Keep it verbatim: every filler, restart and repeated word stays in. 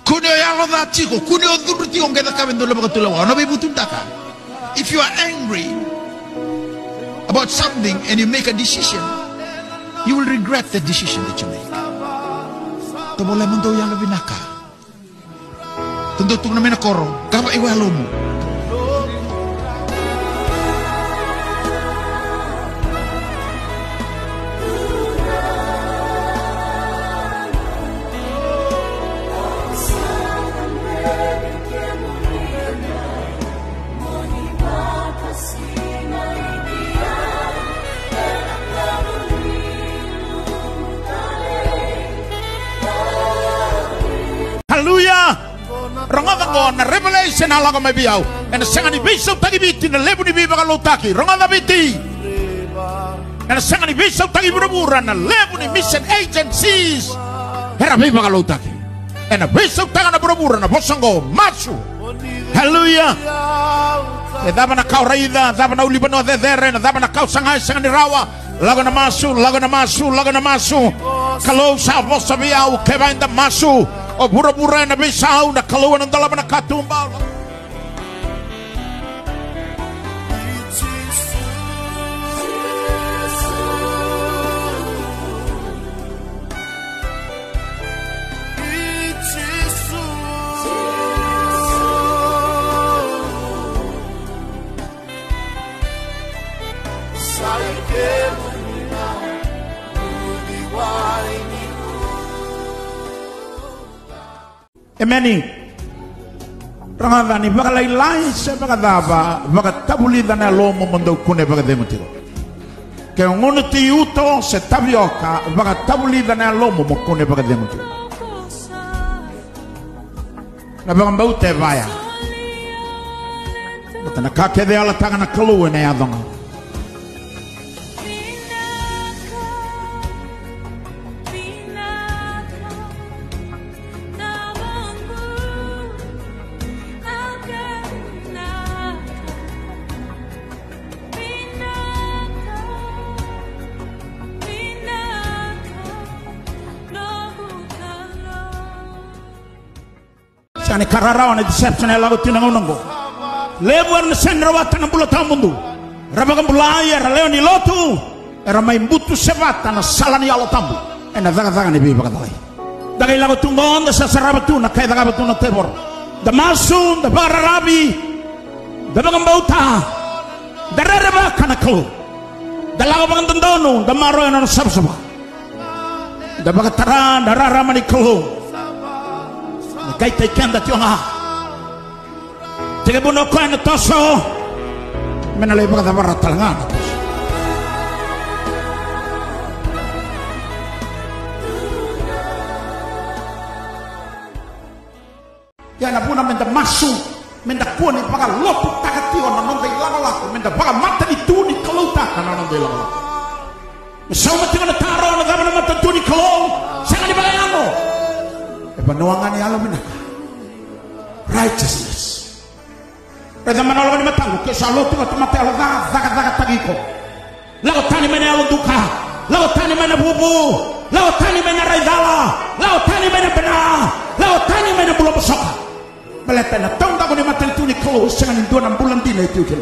Kua ni o yalo ca tiko, kua ni o cudru tiko qai cakava e dua na vakatulewa, o na veivututaka. If you are angry about something and you make a decision, you will regret the decision that you make. Tovolea mo dou yalo vinaka. Dou tukuna mai na koro, kava i yalomu. Haleluya. Rogoca qo na revelation a lako mai vei au. Ena sega ni veisautaki Viti na levu ni veivakaloutaki. Rogoca Viti. Ena sega ni veisautaki vuravura na levu ni mission agencies era veivakalotutaki. Ena veisautaka na vuravura na vosa oqo, masu. Haleluya. E cava na ka o raica, cava na ulunivanua cecere, na cava na ka o saga e sega ni rawa. Lako ena masu, lako ena masu, lako ena masu. Kalou sa vosa vei au, kevaka eda masu, o vuravura ena veisau, na Kalou ena dolava na katuba. Emeni. Rogoca, ni vakalailai se vakacava, vakatavulica na yalomu mo dou kune vakacegu tiko. Ke o gunu ti uto se tavioka, vakatavulica na yalomu mo kune vakacegu tiko. Na vakabauta e vaya. Baleta na ka kece e yalataka na Kalou ena yaco ga. Sega ni ka rarawa na deception e lako tu na gauna oqo. Levu era na sega ni rawata na bula tawamudu. Era vakabulai, era lewe ni lotu, era mai butu sevata na sala ni Yalo Tabu ena cakacaka ni veivakacalai. Da qai lako tu oqo, da sa sarava tu na ka e cakava tu na tevoro. Da masu, da vakararavi, da vakabauta, da rerevaka na Kalou. Da lako vakadodonu, da maroroya na nona savasava. Da vakatara na rarama ni Kalou. Me qai tei keda tiko ga. Tekivu o koya na toso, me na lai vakacavara tale ga na toso. Ia na vuna meda masu, meda kua ni vakalotutaka tiko na noda ilakolako, meda vakamatanitu ni Kaloutaka na noda ilakolako. Me sauma tiko na taro, na cava na matanitu ni Kalou? Sega ni vakayago. E vanua ga ni yalovinaka. Righteousness. Raica mai na loma ni mataqu, ke sa lotu ga tamata yalo ca, cakacakataki iko. Lako tani mai na yalo duka. Lako tani mai na vuvu. Lako tani mai na rai cala. Lako tani mai na bena. Lako tani mai na bula bosoka. Baleta ena taudaku ni matanitu ni Kalou, sega ni dua na bula dina e tu kina.